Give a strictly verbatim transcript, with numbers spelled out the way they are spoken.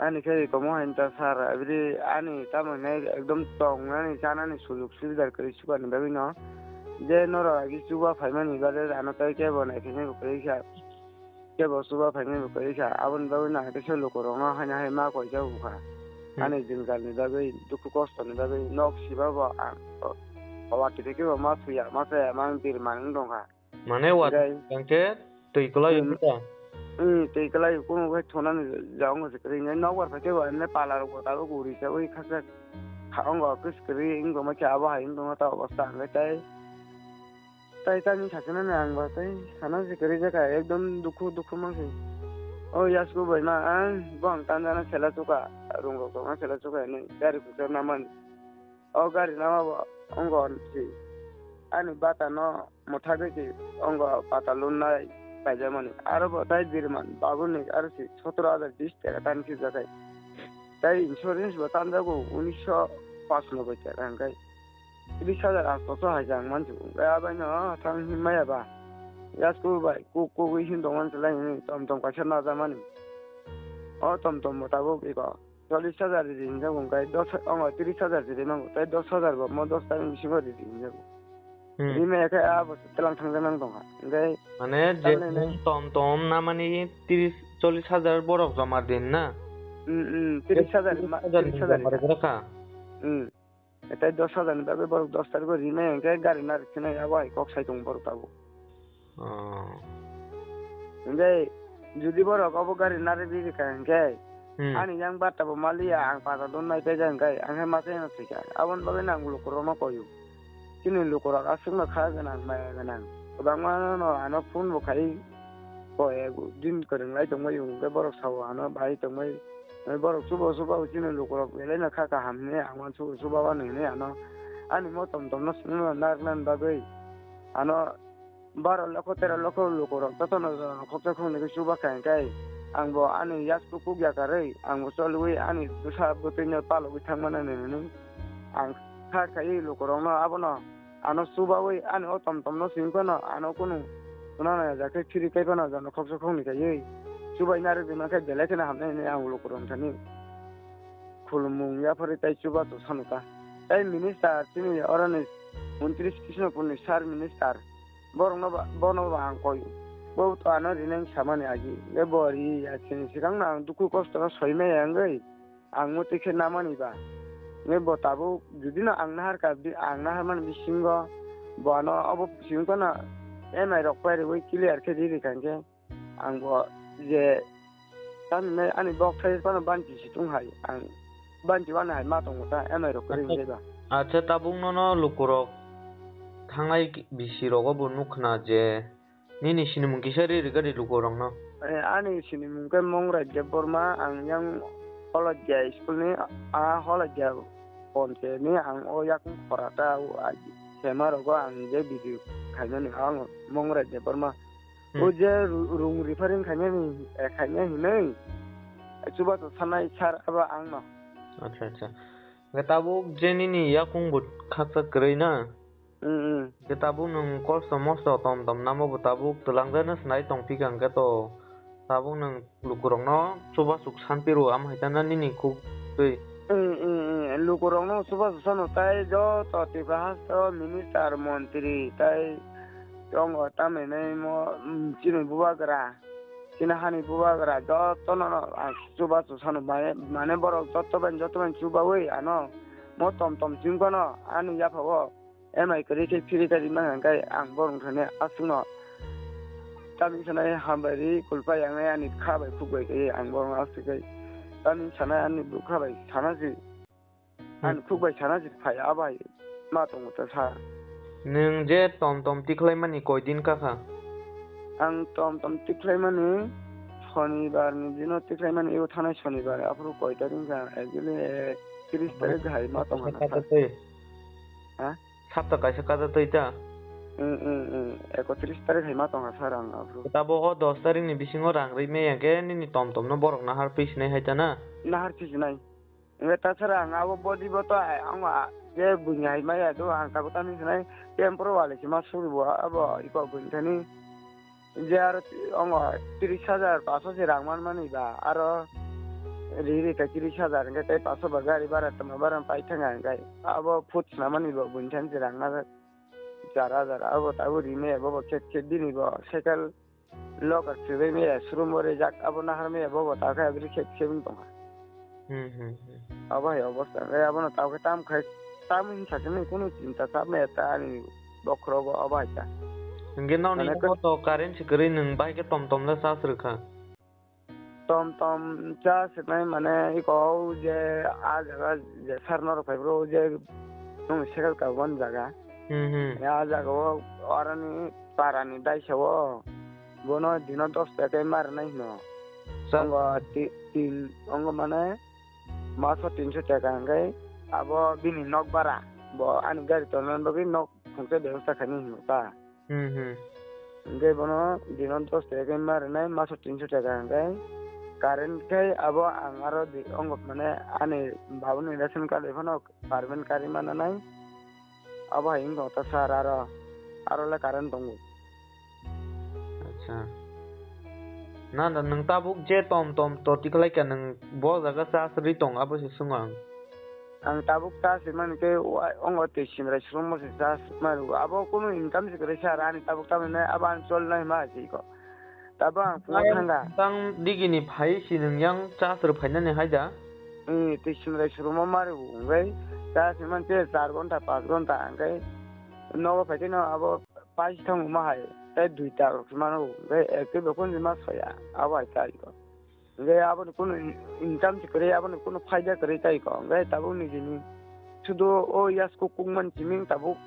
Ani khe komo hai ta sir, abri ani tamo hinai ekdom tongnani chanani sujug subidar kwrwi chukani bagwi no. Je norok agi chuba phaimani bade ano tei kebo naikhe bo kwrwi kha. Kebo chuba phaimani bo kwrwi kha. Aboni bagwi no ang khe se lukurokno haino hai ma koijak wngkha. Hmm. Ani dinkalni bagwi, dukhu kostoni bagwi nok siba bo ang o, o watwi khe bo ma thuya, ma chaya, ma ang birman wng tongkha. Mane wat Gai. Hwnkhe twi kwlai Hmm. wngkha. Hmm, twi kwlai kunu khe thunani jaga wngkha se kwrwi. Nokbar phaikhe bo emne pala rok bo tabuk uri se ui khakchak kha-, ongo kwskwrwi wng tongma khe abo hai wng tongma ta obostha hwnkhe tei, tei tamni sakinani ang bo tei sana se kwrwi jakha ekdom dukhu dukhu mankhe. O yasku bai ma ang bo ang tanjana sela chuka rung rok tongma sela chuka hinwi gari kuchar namani. O gari nama bo ongo si ani bata no mwthagwi si ongo pata lunnai paijakmani. Aro bo tai birman babuni aro si sotoro hajar bis taka tani khijakhai. Tai insurance bo tanjago unisho pachnobboi taka hwnkhe tris hajar asto so hai jang mansi. Hwnkhe abaino thang hinmaya ba yasku bai kuk kugwi hin tongmani se lai hwnwi tom tom kaisa najakmani. O tom tom bo tabuk iko. Chollish hajar ridi hinjak bo hwnkhe dos, ongo tris hajar ridi nango, tei dos hajar bo mo dos tarikh bisingo ridi hinjak bo. Hmm. Rime khe a bo twlang thangjak nang tongkha. Hwnkhe Mane je tamni nwng tom tom namani tris, chollish hajar borok joma din na? Hmm, hmm, tris hajar ma, tris hajar joma rikha. Rikha kha? Hmm. Tei dos hajar ni bagwi borok dos tarikh o rimai hwnkhe gari narwk khe nai abo hai kok sai tongo borok tabuk. Oh. Hwnkhe jodi borok obo gari narwk rikha hwnkhe Hmm. ani yang bata bo maliya ang pata don nai phaijak hwnkhe ang khe ma chayano thwikha. Aboni bagwi nang lukurokno koyo. Chini lukurok aswkno kha gwnang maya gwnang. Kwbangma no ano phone bo khai ko ek din kwrwng lai tongmani hwnkhe borok sao ano bahai tongmani. Borok chuba chuba chini lukurok belai no kha kaham hinwi ang uansugo chuba uanwi hinwi ano ani mo tom tom no swngno narwknani bagwi ano baro lokho tero lokho lukurok jotono khoksa khoknwi khe chuba kha hwnkhe ang bo ani yasku kuk yakarwi ang bo cholwi ani bwsa bwtwino palogwi thangmani hinwi ang kha khaiwi lukurokno abono. Ano chubawi ani o tom tom no simi phano ano kunu swnamya ja khe phiri kai phano jano khoksa khoknwi kaiwi chubai narwk rwma khe belai kheno hamnai hinwi ang ulo kwrwng thani khulumung yapharwi tai chubachu sanu ta. Tai minister chini oroni montri Krishnopurni sir minister borokno ba, bono ba ang koi bo to ano rinai samani agi le bo ri ya chini swkangno ang dukhu kosto no soi maya wngwi. Ang mwtwi khe namani ba. Hwnkhe bo tabuk judino ang nahar kha, bi-, ang naharmani bisingo bo ano obo bising phano M I rok pairwi clear khe riri kha hwnkhe ang bo je tamhinai ani bok thai phano banchi si tung hai ang banchi uanai hai ma tongo ta M I rok kwrwi hwnkhe ba. Acha tabuk nono lukurok thangnai bisi rogo bo nukha na je Nini sinimung kisa ri rwgadi lukurokno. Eh, ani sinimung khe Mongrai Debbarma, ang yang Holadia school ni, ah, Holadia ponche ni, ang o yakung khorata, o, ah, sema rogo ang je video khainani, ang Mongrai Debbarma. Hmm. O je ru-, rung referring khainani, eh, khainai hinwi, eh, chubachu sanai sir abo ang no. Acha, acha. Hwnkhe tabuk je nini yakung bo khakchak kwrwi na? Mm, mm. Hwnkhe tabuk nwng kosto mosto tom tom namo bo tabuk twlangjakno swnai tongphikha hwnkhe to tabuk nwng lukurokno chubasuk sanphiro, amo hai tana nini khuk twi. Mm, mm, mm. Lukurokno chubasuk sano tai joto Tripura hasteo minister, montri tai tongo tamhinai mo, mm, chini bubagra, chini hani bubagra jotono ang chubasuk sano mane, mane borok joto bai joto bai chubaui ano mo tom tom chwng phano ani yaphao. M I kwrwi khe phiri khe rimani hwnkhe ang borok thani aswkno tamni sanai hambai ri kulpai yangnai ani kha bai khuk bai khe ang borok aswk khe tamni sanai ani bwkha bai sana si ani khuk bai sana si phai a bai ma tongo ta sa. Nwng je tom tom tikhlaimani koi din kakha? Ang tom tom tikhlaimani sonibar ni dino tikhlaimani ebo thanai sonibar aphuru koi tarik wngkha actually tris tarik hai ma tongkha na sa. Ha? Sapta kaisa kaja twi ta? Mm, mm, mm. Ekotris tarik hai ma tongkha sir ang aphuru. Tabuk o dos tarik ni bisingo rang rwi maya khe nini tom tom no borok nahar phi sinai hai ta na? Nahar phi sinai. Hwnkhe ta sir ang abo body bo to ai, ang a, je buini hai maya do ang tabuk tamni sinai temporary wale se ma suri bo abo iko buini thani. Je aro ongo tris hajar paso se rang man mani ba aro Ri ri kha tris hajar hwnkhe tei paso ba gari bara tongma bara pai thangkha hwnkhe abo food swnamani bo buini thani se rang na char hajar abo tabuk ri maya bobo khe khe bini bo cycle locker khwlai maya showroom o rijak abo nahar maya bobo ta khe abri khe khe wng tongkha. Hmm, hmm, hmm. Abo hai obostha hwnkhe abono tao khe tam khai tam hinsa khe nini kunu chinta chap maya ta ani bokhorogo abo hai ta. Hwnkhe nokni Mane imo to current se kwrwi nwng bahai khe tom tom le charge rwkha. Tom tom charge rwnai mane iko o je a jaga je sar norok phai bro o je nwng cycle ka bon jaga. Hmm, hmm. Ya jaga o aroni para ni daisa o bono dino dos taka ma rwnai hino. Sir. Ongo ti-, tin, ongo mane maso tinso taka hwnkhe abo bini nok bara bo ani gari tongnani bagwi nok khungsa bebosta khainai hino ta. Hmm, hmm. Hwnkhe bono dino dos taka khe ma rwnai, maso tinso taka hwnkhe. Current khe abo ang aro di-, ongo mane ani babuni ration card bai phano permanent karwi mananai. Abo hai wngtong ta sir aro, aro le current tongo. Acha. Na, na, nwng tabuk je tom tom to tikhlai kha nwng bo jaga charge rwi tong abo se swngo ang. Ang tabuk ta se mani khe wa-, ongo twi simrai srwngmo se charge mani rw. Abo kunu income se kwrwi sa rani tabuk ta mane abo ang chol nai ma se ko. Tabuk ang phungo Ang thanga. Tang digini phai si nwng yang charge rw phainani hai da? Hmm, twi simrai srwngmo ma rw wngwi charge man se char ghonta, panch ghonta hwnkhe nogo phai khe no abo pais thang ma hai. Tai dui ta rok se mano hwnkhe ek twi bo kun ma soya abo hai ta ko. Hwnkhe aboni kunu in-, income se kwrwi, aboni kunu phaida kwrwi tai ko. Hwnkhe tabuk nijini sudu o yasku kukmani siming tabuk